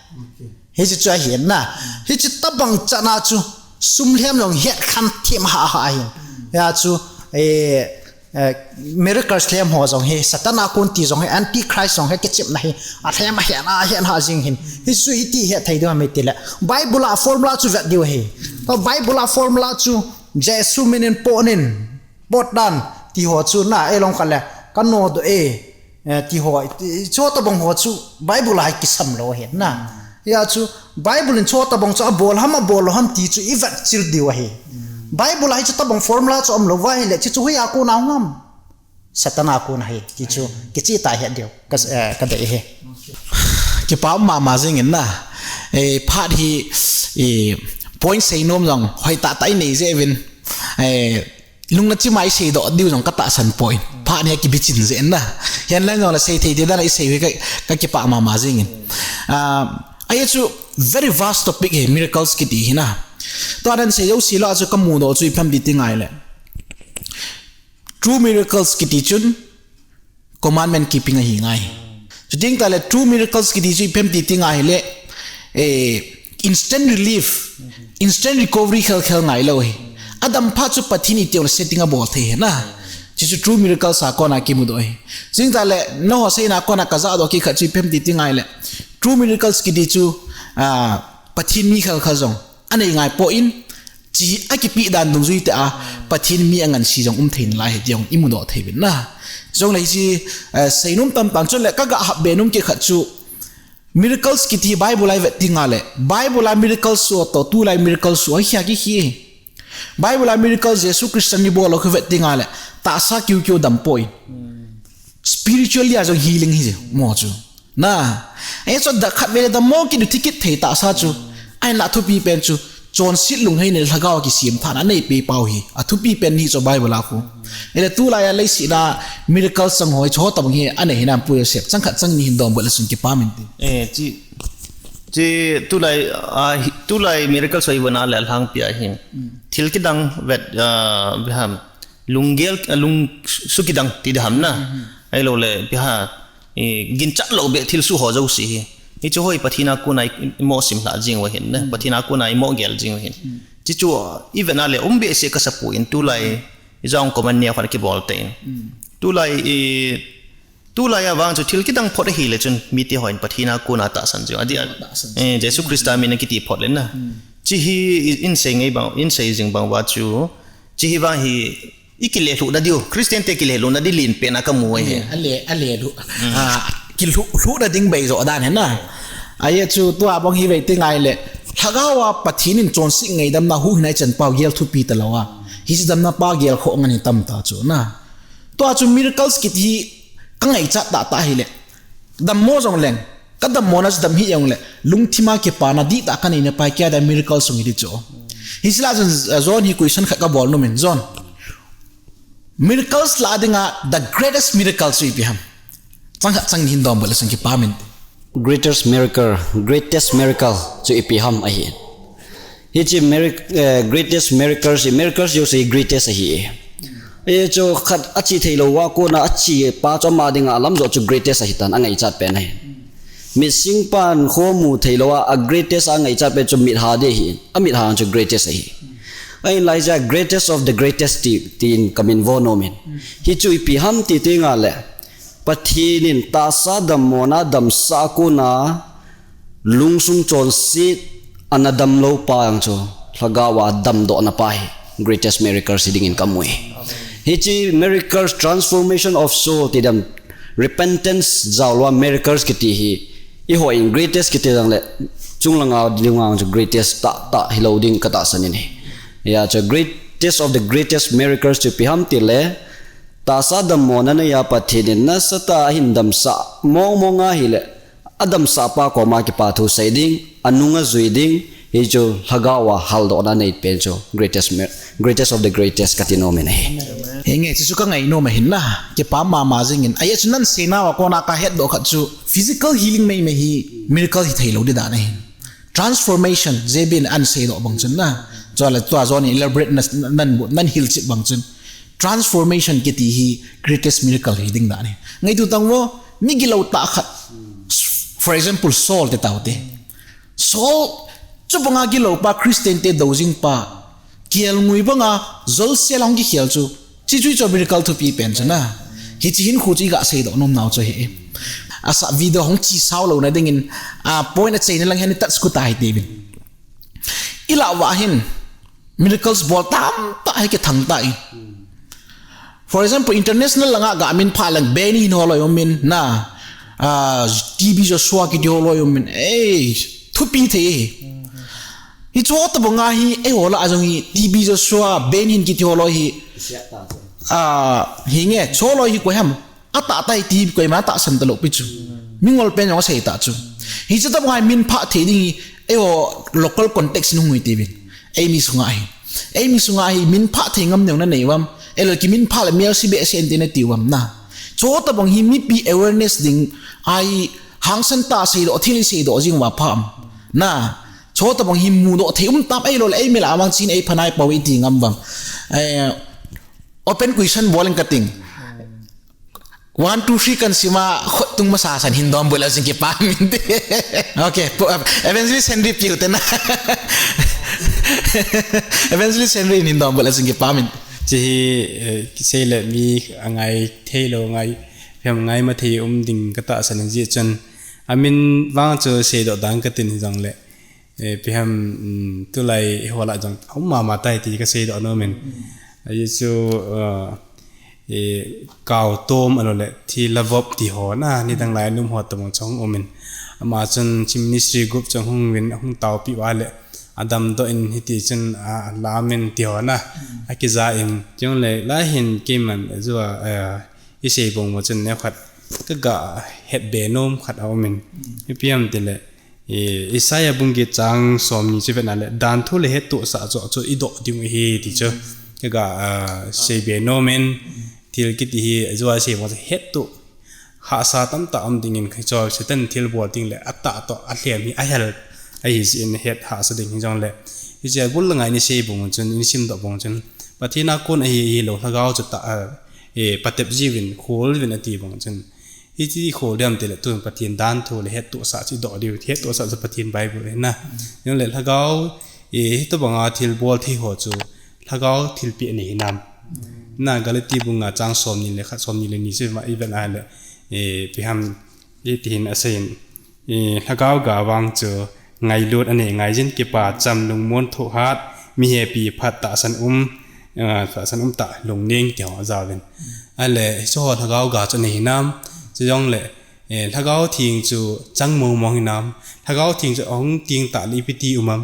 Hiche chu ahi na. Hiche tabang chana chu sum lhem jong het khan thim ha ha ahin. Ya chu, eh, eh, miracles lhem ho jong hi, Satan a kon ti jong hi, Antichrist jong hi, kichepna hi, a lhem a het a, het ha jing hin. Hichu iti het thei diu ham iti le. Bible a formula chu vet diu ahi. To Bible a formula chu Jesu min in pot in, pot dan, ti ho chu na, ei long kha le, ka nodoh e. Eh, ti ho, ti, chutabang ho chu Bible a hi kisam lou ahi na. Ya chu Bible in chutabang chu abol ham abol lou ham ti chu i vet chil diu ahi. Bible a hi chutabang formula chu um lou va ahile, chu chu hoiya kon a hung ham. Satan a kon ahi, ti chu kicheh tah a het diu. Ka, eh, ka dei ahi. Kipa um mama jing in na. Eh, phat hi, eh, point sei nom jong hoitah tah i nei jeh uvin. Eh, Lungna chima i seidoh diu jong ka tahsan poi. Phat nia kibichin jeh in na. Hian lang jong la sei thei ti dan a i sei hi ka, ka kipah mama jing in. Ah, ahi chu very vast topic hi miracles kiti hi na. Tua dan sei jouse lou a chu ka mudoh chu ipi ham ti ti ngai le. True miracles kiti chun commandment keeping ahi ngai. Chuting ta le true miracles kiti chu ipi ham ti ti ngai le, eh, instant relief, instant recovery khel khel ngai lou hi. Adam phat chu Pathen i tiona setting a bol thei hi na. Chu chu true miracles a kona kimudoh hi. Chuting ta le, nangho seina kona ka jahdoh kit khat chu ipi ham ti ti ngai le. True miracles kiti chu, ah, Pathen mi khel khel jong a nei ngai poi in, chi a kipi dan dungjui te a, Pathen mi a ngansi jong um thei nalai hi ti jong i mudoh thei uvin na. Jong le hi chi, eh, seinom tam tang chun le ka ga hap be nom kit khat chu, miracles kiti Bible a i vet ti ngai le, Bible a miracles chu to, tulai miracles chu a hi a ki hi. Bible a miracles Jesu Christa ni bol lou kha vet ti ngai le, tahsa kiu kiu dam poi. Spiritually a jong healing hi je, mo chu. Na, eh, chu da khat vele da mo kit u ti kit thei tahsa chu. Ahinla thupi pen chu, chonset lungheina le lhagao a kisem thahna a nei pi pau hi. A thupi pen hi chu Bible a khu. Ele tulai a leiset a miracle chang hoi chu ho tabang hi a nei hinam Pu Joseph. Chang khat chang ni hin donbut le chun kipah in tin. Eh, chi, chi tulai, ah, hi, tulai miracle soi bona le lhangpi a hin. Thil kidang vet, ah, viham. Lunggel, ah, lungsu kidang ti ding ham na. Ahilou le, piha, i, ginchat lou beh thilsoh ho jouse hi. Hichu hoi Pathen a kona i, i mohsim lha jing u ahin na. Pathen a kona i mohgel jing u ahin. Chuchu, i vet na le um behseh ka sa poi in tulai, i jong comment neo khat kibol te in. Tulai, i, Tulai a vang chu thil kidang phot ahile chun mite hon Pathen a kona tahsan jing. Adi a, tahsan eh, jing. Jesu Christa min a kiti phot le na. Chi hi i, in sei ngai bang, in sei jing bang uva chu. Chi hi vang hi i kile lhuh na diu. Christian te kile lhuh na di lin pen a ka mu e. Ale, ale, ale lhuh. Ah, kilhuh, lhuh na ding bei jo dan hi na. Ahi chu tua bang hi vei ti ngai le. Lhagao a Pathen in chonset ngaidam na huhhingna i chan pau gel thupi ta lou a. Hiche damna pa gel khoh ngen hi tam ta chu na. Tua chu miracles kiti hi ka ngaichat tah tah ahile. Dammo jong leng, ka dammona chu dam hih jongle, lungthima kipana dihtah ka neina pa kia dia miracle sung hi ti chu. Hiche lah a chun, uh, John hi question khat ka bol nom in, John, miracles lah a dinga the greatest miracle chu ipi ham? Chang khat chang ni hin donbut le chun kipah in. Greatest miracle, greatest miracle chu ipi ham ahi. Hiche mirac-, eh, greatest miracles, miracles jouse greatest ahi. Hichu khat ache theilou a kona achepa chu ama dinga alam jo chu greatest ahi tan, angaichat pen ahi. Mitsingpan khomu theilou a, a greatest angaichat pen chu mitha ding ahi. Amitha chu greatest ahi. Ahinlah hiche greatest of the greatest ti, tin kamin vo nom in. Hichu ipi ham ti teng le, Pathen in tahsa dammona damsah a kona lungsung chonset ana damlou pa jong chu lhagao a damdohna pa hi greatest miracles hi dingin kamu e. Hiche miracles, transformation of soul ti dam, repentance jao lou a miracles kiti hi, eiho in greatest kiti jongle, chunglanga dinga chu greatest tahtah hilou ding katahsan in ahi. Hiche greatest of the greatest miracles chu ipi ham tile, tahsa dammona neiya Pathen in nasatah a ahin damsah mongmong ahile, adamsah pa koma kipa thu sei ding, anung ajui ding, hichu lhagao a haldohna nei pen chu greatest mi-, greatest of the greatest kati nom in ahi. Henge, chuchu ka ngai nom ahin na, kipa mama jing in. Ajeh chu naseina a kona kahetdoh khat chu physical healing meimei hi miracle hithei lou ding dan ahi. Transformation, J B in aseidoh bang chun na. Chule tua John in elaborate na, nan, nan hilchet bang chun. Transformation kiti hi greatest miracle hi ding dan ahi. Ngaito tang vo, mi gilou tah khat. For example, Saul ti tau te. Saul, chubanga gilou pa, Christian te dou jing pa. Kelngoi banga, jolsel a hung kikhel chu. Chuche chu miracle thupi pen chu na. Hiche hinkho chu iga seidoh nom nau chu ahi. Asa video hung che sao louna dingin, a point achaina lang hin touch kut ahi tivin. Ilah uva hin, miracles bol tamtah hi kithang tai. For example, international langa ga min pha lang Benny Hinn ho loi um in na, ah, T B Joshua kiti ho loi um in, eh, thupi thei. Hiche ho tobanga hi, eiho lah a jong hi, T B Joshua, Benny Hinn kiti ho loi hi, ah, hinge, chu loi hi koi ham. Atah tai ti koima tahsan talou pi chu. Mingol pen jong asei ta chu. Hiche tobang a min phah thei ding hi, eiho local context in hung hi tivin. Eimi sunga hi. Eimi sunga hi min phah thei ngam jong nanei uvam. Eilou kimin phah le mel si behseh inte nati uvam na. Chu tobang hi mipi awareness ding a hangsan tah seidoh, thil hi seidoh jing uva pha am. Na. Chu tobang hi mudoh thei um tam eilou le eimi lah a mang chin ei phanai pau iti ngam uvam. Eh, open question bol inge kating. One, two, three kan sim a, khut tung masa san hin donbut le chun kipah in. Okay, pu-, Evangelist Henry piu te na. Evangelist Henry hin donbut le chun kipah in. Hiche hi, eh, kisei le mi angai thei lou ngai, phem ngai ma thei um ding katahsan in ajeh chun. Amin vang chu seidoh dang katin hijongle. Eh, ipi ham, mm, tulai eiho lah jong, um mama tai ti kaseidoh nom in. Ajeh chu, uh, eh, Kautom ahilou le, Thilhavop ti ho na, nidang lai a um ho tobang chu hung um in. Ama chun hiche ministry group chu hung uvin, hung taopi uva le, adamdoh in hiti chun, a, alam in ti ho na, akija in. Chule, lai hin keiman, ajeh a, eh, isei bang uva chun neokhat, kaga het be nom khat aum in. Ipi ham tile, Eh, Isaiah bung get chang somni chu vet na le, danthu le hettohsah chu, chu idoh ding u ahi ti chu. Kaga, ah, sei be nom in, thil kiti hi, ajeh a sei mo chu hettoh, hahsa tamtah um ding in, kei chu Satan thilbol ding le, atah toh, alhem hi, ahel, ahi jeh in het hahsa ding hijongle. Hiche a bul langa ini sei bang chun, ini simdoh bang chun, Pathen a kon ahi, ahilou, lhagao chu tah, ah, eh, patep jiuvin, khol uvin ati bang chun. Hiti khol diam tile tun Pathen danthu le hettohsah chu idoh diu, hettohsah chu Pathen Bible ahi na. Chule lhagao, eh, hitobanga thilbol thei ho chu lhagao thilpeh nei hinam. Na Galati bung nga chang somni le khat, somni le ni chu ivet a le, eh, ipi ham, iti hin asei in, eh, lhagao ga vang chu ngailut anei ngaijin, kipah cham, lungmon thohhat, mi hepi phat, tahsan um, ah, tahsan um tah, lungning ti ho ajaovin. Ahile, hiche ho lhagao ga chu anei hinam, chujongle, eh, lhagao theng chu chang mong mong hinam, lhagao theng chu ahung teng tah le ipi ti um am,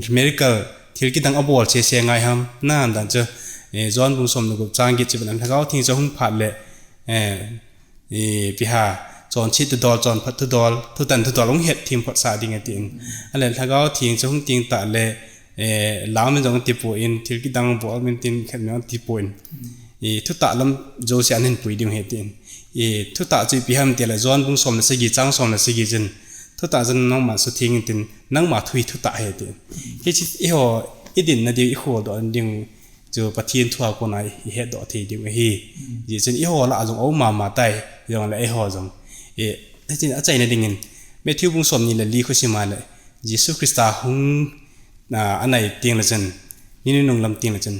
miracle, thil kidang abol cheh cheh ngai ham, na dan chu, eh, John bung som le gup chang get chu vet na lhagao theng chu ahung phat le, eh, eh, ipi ham, chonset thudol, chonphat thudol, thutan thudol hung hetthem phot sah ding atin. Ahile Lhagao Theng chu hung teng tah le, eh, lam in jong tipon, thil kidang bol min tin khat min tipon. I thutah lam jouse ahin pui ding ahi tin. I thutah chu ipi ham tile John bung som le sagi chang som le sagi chun, thutah chun nangma sutheng in tin, nangma thu hi thutah ahi tin. Hiche eiho idinna diu, ikholdoh ding chu Pathen thu a kona ihetdoh thei diu ahi. Hijeh chun eiho lah a jong aum mama tai, jongle eiho jong. Eh, hichun achaina dingin, Matthew bung somni le li khu sim a le, Jesu Christa hung, ah, anai teng le chun, ni nunung lam teng le chun,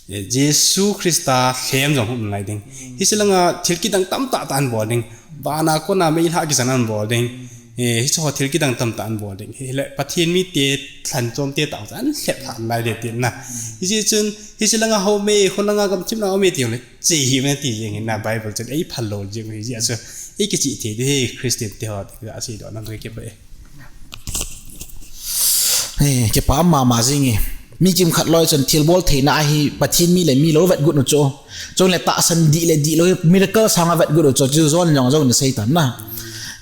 eh, Jesu Christa lhem jong hung um lai ding. Hiche langa thil kidang tamtah tah ahin bol ding. Vana kona meilha kisan ahin bol ding. Eh, hiche ho thil kidang tamtah ahin bol ding. Hile Pathen mite lhan chom te tah chu ahin lhep lhan lai ding tin na. Hijeh chun, hiche langa ho me, ho langa gamthip na ho me ti le, che hi me ti jeng in na Bible chun eiphal lou jeng hi jeh a chu. Eikichih thei ding hi Christian te ho, ti ka seidoh nang kipah e. Eh, kipah mama jing e. Mi kimkhat loi chun thilbol theina ahi, Pathen mi le mi lou vetgot u chu. Chule tahsan dih le dih lou, miracle sanga vetgot u chu, chu John jong jong ana sei tan na.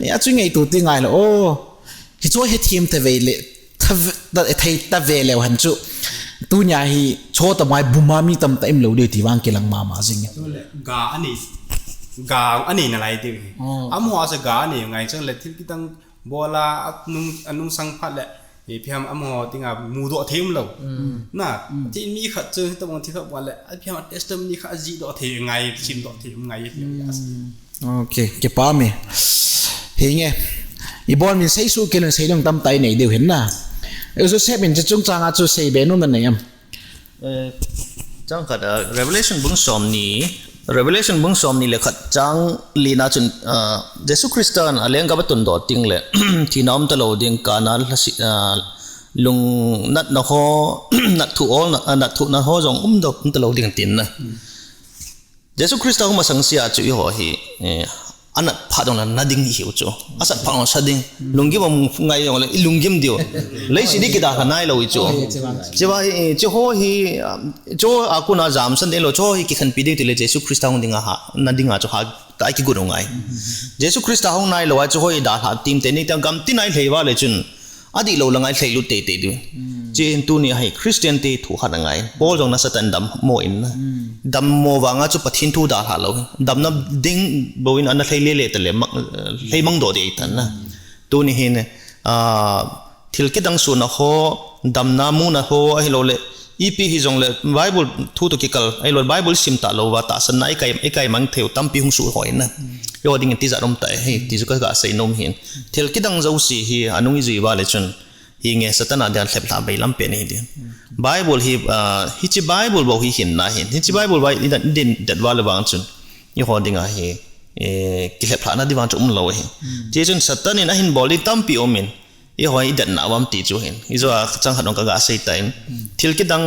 Eh, achu ngeitu ti ngai le, oh, hichu hethem tave le, thave, ta, thei tave leu hen chu. Tunia hi, chu tamai buma mi tamtah um lou ding ti vang kilang mama jing e. Chule, ga anei, ga anei nalai ding hi. Oh. Amaho a chu ga anei ngai chule thil kidang bol a, anung, anungsang phat le, ipi ham amaho dinga mudoh thei um lou. Na, Pathen mi khat chu, hitobang thil khat bol le, ipi ham testimony khat ajihdoh thei ngai, simdoh thei um ngai, ipi ham. Ok, kipah e. Hinge, ibol min seisoh kei lun sei ding tamtah inei diu hin na. U Joseph in chu chungchang a chu seibe nom nanei em? Eh, chang khat, ah, Revelation bung somni, Revelation bung somni le khat chang lina chun, ah, Jesu Christa in alenggam atundoh teng le, thina umtalou ding, kana lhasi, ah, lungnatna ho, natthu ol na, ah, natthuhna ho jong umdoh umtalou ding tin na. Jesu Christa hung masang sea chu eiho hi, eh, anat phat jongle na ding ihiu chu. Asat phat jongle sa ding. Lunggim um ngai jongle ilunggim diu. Leiset hi kidalha nailou ichu. Chua hi, eh, chuho hi, um, chu a kona jamsan ding lou, chuho hi kikhenpi ding tile Jesu Christa hung dinga ha, na dinga chu hatah a kigot u ngai. Jesu Christa hung nailou a chuho hi dalha tim teni ta gam tin a ilhei uva le chun. Adihlou langa ilhailut teitei diu. Chuin tuni a hi Christian te thu khat angai. Paul jong na Satan dammo in na. Dammo vanga chu Pathen thu dalha lou. Damna ding bou in ana lhai lele tale mang, lhai mangdoh ding tan na. Tuni hin, ah, thil kidang suna ho, damna muna ho, ahilou le, ipi hijongle, Bible thu toh kikal, ahilou le, Bible sim talou va, tahsanna ikai, ikai mang theiu tampi hung suhoi na. Eiho dingin tijat um tai, hi, ti chu ka, ka seinom hin. Thil kidang jouse hi, anung ijui uva le chun, hinge Satan a dia lheplhah beilam pen ahi ding. Bible hi, ah, hiche Bible bou hi hinna hin. Hiche Bible bou hi idin det uva le vang chun. Eiho dinga hi, eh, kilheplhahna ding vang chu umlou ahi. Chuin Satan in ahin bol ding tampi um in. Eiho idetna uvam ti chu hin. Ijo a chang khat nung ka ga sei tan. Thil kidang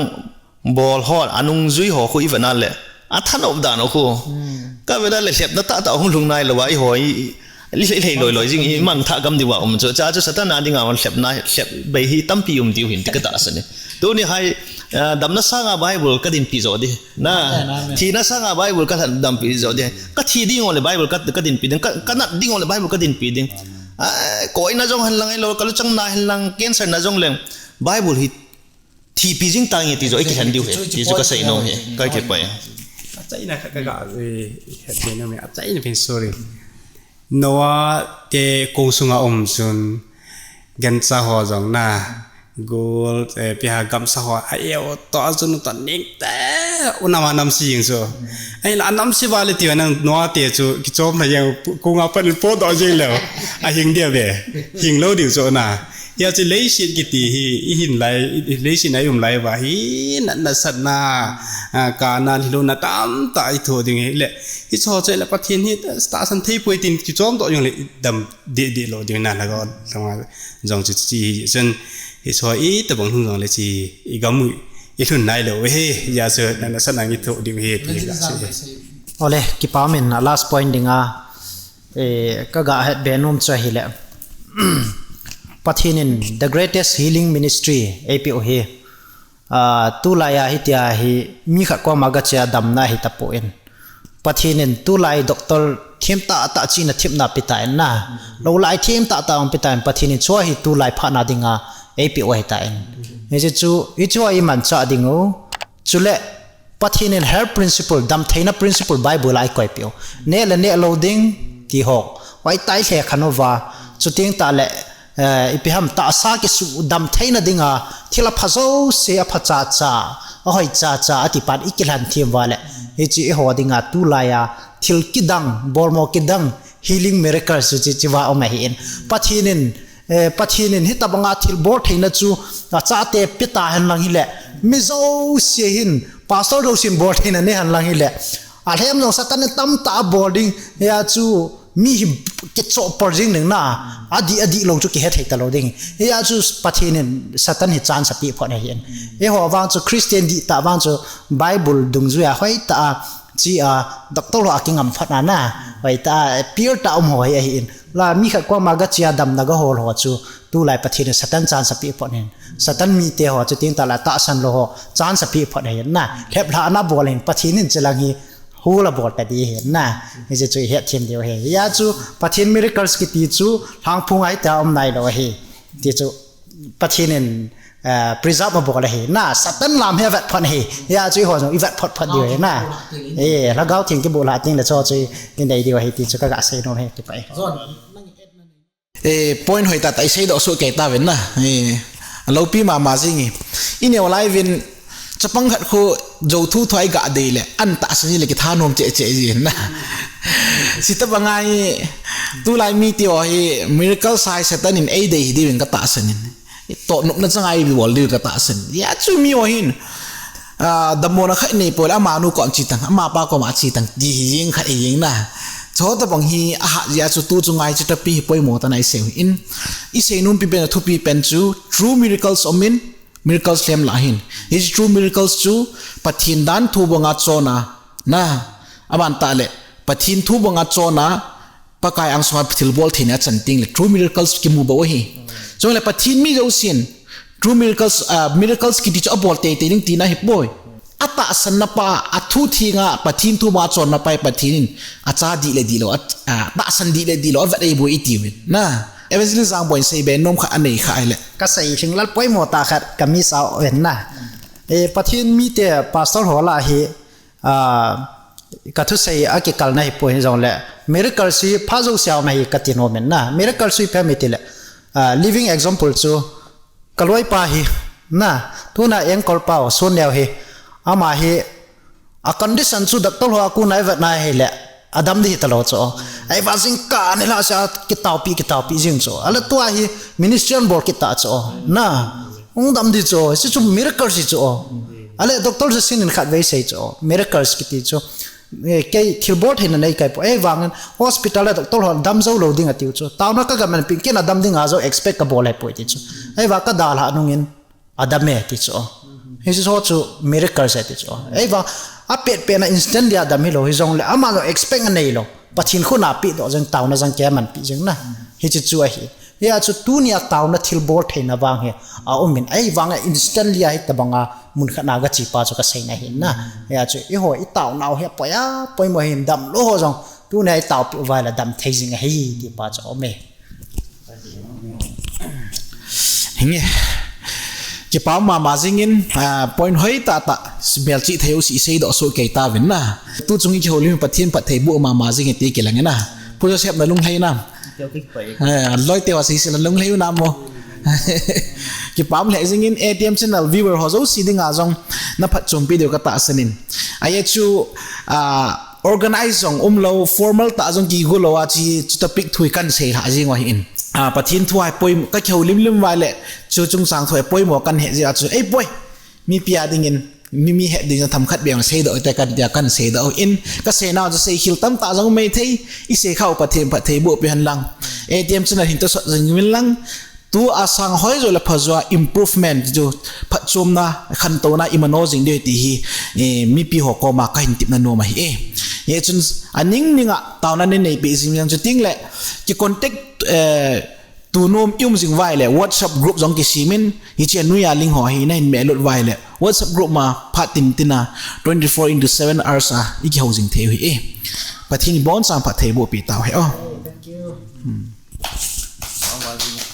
bol ho, anungjui ho khu ivet na le. Athanop dan u khu. Ka vet na le lhepna tahtah hung lhung nailou a eiho i, i lhei, lhei loi loi jing i mangthah gam diu a um chu. Cha chu Satan a dinga lhepna, lhep bei hi tampi um diu hin ti ka tahsan e. Tuni hi, ah, damna sanga Bible ka dinpi jo ding. Na, amen, amen. Thina sanga Bible ka lhan dampi jo ding. Ka thi ding jongle Bible ka, ka dinpi ding. Ka, ka nat ding jongle Bible ka dinpi ding. Ah, koina jong hen lang, ahilou, ka luchang na hen lang, cancer na jongle Bible hi thipi jing tange ti jo, i kilhen diu hi, ti jo ka seinom hi, ka kipah e. Achaina khat ka ga, eh, seinom hi, achaina pen sorry. Noah te kong sunga um chun, gancha ho jong na, gul, eh, ipi ham gamsa ho, a eo to, a jun to, ning te, u nam a namse jeng chu. Ahinla, anamse uva le ti nang Noah te chu, kichom na jeng, konga pat in potdoh jeng leu, ahing diu ve, hinglou diu chu na. Hijeh chun leiset kiti hi, ihin lai, i, leiset a i um lai uva hi, na, nasatna, ah, kana, lhilouna tamtah i thoh ding ahile. Hiche ho chu le Pathen hi tahsan thei poi tin kichomdoh jongle i dam deh deh lou ding na lhagao, lhagao jong chu hiche hi chun hiche ho itobang hung jongle hiche i gam u i lhun nailou u hi, hijeh chun na, nasatna i thoh ding u hi ti ka sei. Ole, kipah in a last point dinga, eh, ka ga hetbe nom chu ahile. Pathen in the greatest healing ministry eipeh u hi. Ah, tulai a hitia hi mi khat koma gache a damna ahi tapon. Pathen in tulai doctor themtah tah china themna pe tan na. Lou lai themtah tah hung pe tan, Pathen in chua hi tulai phatna dinga eipeh u ahi tan. Hiche chu, hiche chu imanchah ding u. Chule Pathen in health principle, damtheina principle Bible a eikoipeh u. Neh le neh lou ding ti ho. Hoitah a ilhekhen uva. Chuteng tahle, eh, ipi ham tahsa kisuhdam theina dinga, thil apha jouse, apha chacha, ahoi chacha, ati pan ikilhen them uva le. Hiche eiho dinga tulai a, thil kidang, bolmo kidang, healing miracles chu hiche, hiche va um ahin. Pathen in, eh, Pathen in hitabanga thilbol theina chu, achate pe tahen lang hile, mi jouse hin, pastor jousen bol theina nei hen lang hile, alhem jong Satan in tamtah abol ding, hia chu, mi hi kichoh pol jing ding na, adih, adih lou chu kihe thei talou ding. Hia chu Pathen in Satan hi chance apeh phot ahin. Eiho vang chu Christian dihtah vang chu Bible dungjuia hoitah a, chea, doctor ho a kingam photna na, hoitah a, pure tah um ho hi ahin. La mi khat koma gachea damna gahol ho chu, tulai Pathen in Satan chance apeh phot ahin. Satan mite ho chuteng tahle tahsan lou ho chance apeh phot ahin na. Lheplhahna bol ahin, Pathen in chulang hi, hul abol ta ding ahi na. Hiche chu ihet them diu ahi. Hia chu Pathen miracles kiti chu lhangphong a hita um nailou ahi. Ti chu Pathen in, eh, preserve abol ahi na. Satan lam hi avet phot ahi. Hia chu eiho jong ivet phot phot diu ahi na. Eh, Lhagao Theng kibulhah tengle chu chu inei diu ahi ti chu kaga seinom ahi, kipah e. Eh, point hoitah tah iseidoh soh kei tauvin na. Eh, aloupi mama jing e. Ineo lai uvin, chapang khat khu jou thu thu a iga dei le, an tahsan le kithanom cheh cheh jin na. Hitabanga hi, tulai mite ho hi, miracles a hi Satan in eidei hi diuvin katahsan in. Toh nopna chang a eibol diu katahsan. Hia chu mi ho hin, ah, damlouna khat nei poi le, amanu kom che tan, amapa koma che tan, ti hi jeng khat hi jeng na. Chutabang hi ahat jeh a chu tu chunga chu tapi hi poimo tah in isei u ahin. Isei nompi pen, athupi pen chu true miracles umin, miracles lhem lah ahin. Hiche true miracles chu Pathen dan thu banga chonna, na, aban tahle, Pathen thu banga chonna, Pakai angsunga thilbol theina achan tengle true miracles kimu bou ahi. Chule Pathen mi jousen true miracles, ah, miracles kiti chu abol teitei ding tina ahipoi. Atahsanna pa, athu thenga, Pathen thu banga chonna pa hi Pathen in acha dih le dihlou, a, ah, tahsan dih le dihlou avet ahibou itiuvin na. Evangelist Jangboi in seibe nom khat anei kha ahile, kasei lhinglel poimo tah khat ka miss out uvin na. Eh, Pathen mite pastor ho lah a hi, ah, kathusei a kikalna hipoi hijongle, miracles hi phajousea um ahi kati nom in na. Miracles hi ipi ham itile, ah, living example chu kaloipa hi na, tuna ankle pao Sonneo hi, ama hi, a condition chu doctor ho a kona ivet na ahile, adam ding hitalou chu. Ahivang jingkah nilhah seh a kitaopi, kitaopi jing chu. Ahile tua hi ministry abol kit tah chu, na. Hung dam ding chu, hiche chu miracles hi chu. Ahile doctor jousen in khatvei sei chu, miracles kiti chu, eh, kei thilbol theina nei kaipoi. Ahivangin hospital a doctor ho dam jou lou ding atiu chu. Taona kaga manpi in, ken adam dinga jong expect kabol ahipoi ti chu. Ahivang kadalhah nungin, adam e ti chu. Hiche ho chu miracles e ti chu. Ahivang, apet petna instantly adam hilou hijongle, ama jong expect anei lou. Pathen khut a pehdoh jeng, taona jeng, kei manpi jeng na. Hiche chu ahi. Hia chu tunia taona thilbol theina vang hi aumin, ahivanga instantly a hitabanga mun khat a gache pa chu kaseina ahi na. Hia chu eiho itaonau hi apoi a, poimo ahin, damlou ho jong tunia itaopeh uva ahile dam thei jing ahi ti pa chu aume. Hinge. Kipah mama jingin, ah, point hoitah tah, melchih thei jouse iseidoh soh kei tauvin na. Tu chung ikihoulim Pathen phattheiboh mama jing e ti kilang e na. Pu Joseph nalung lhai nam? Eh, loite ho seise nalung lhai u nam mo? Kipah lheh jingin A T M channel viewer ho jouse dinga jong naphatchompi diu katahsan in. Ajeh chu, ah, organize jong umlou, formal tah jong kigo lou a, hiche, hiche topic thu hi kahin seilhah jing u ahin. Ah, Pathen thu a hi poimo, kakihoulim lim uva le, hiche chungchang thu hi poimo kahin het jeh a chu, eipoi, mipi a dingin, mi, mi het ding jong themkhat beh seidoh hite katia kahin seidoh in, kaseinau chu seikhel tamtah jong um maithei, iseikhah u Pathen phattheiboh peh hen lang. A T M channel hin tosot jing uvin lang, tua sang hoijo le phajo a improvement chu phatchomna khantouna imano jing diu ahi ti hi, eh, mipi ho koma kahin tepna nom ahi e. Hichun aning ninga taona nei neipeh jing jong chu tengle ki contact, eh, tunom i um jing uva ahile WhatsApp group jong kisem in, hiche noiya link ho hi nahin melut uva ahile WhatsApp group ma phat tintin a twenty-four into seven hours a i kihou jing thei u ahi e. Pathen in abonchauvin phattheiboh peh tauhen.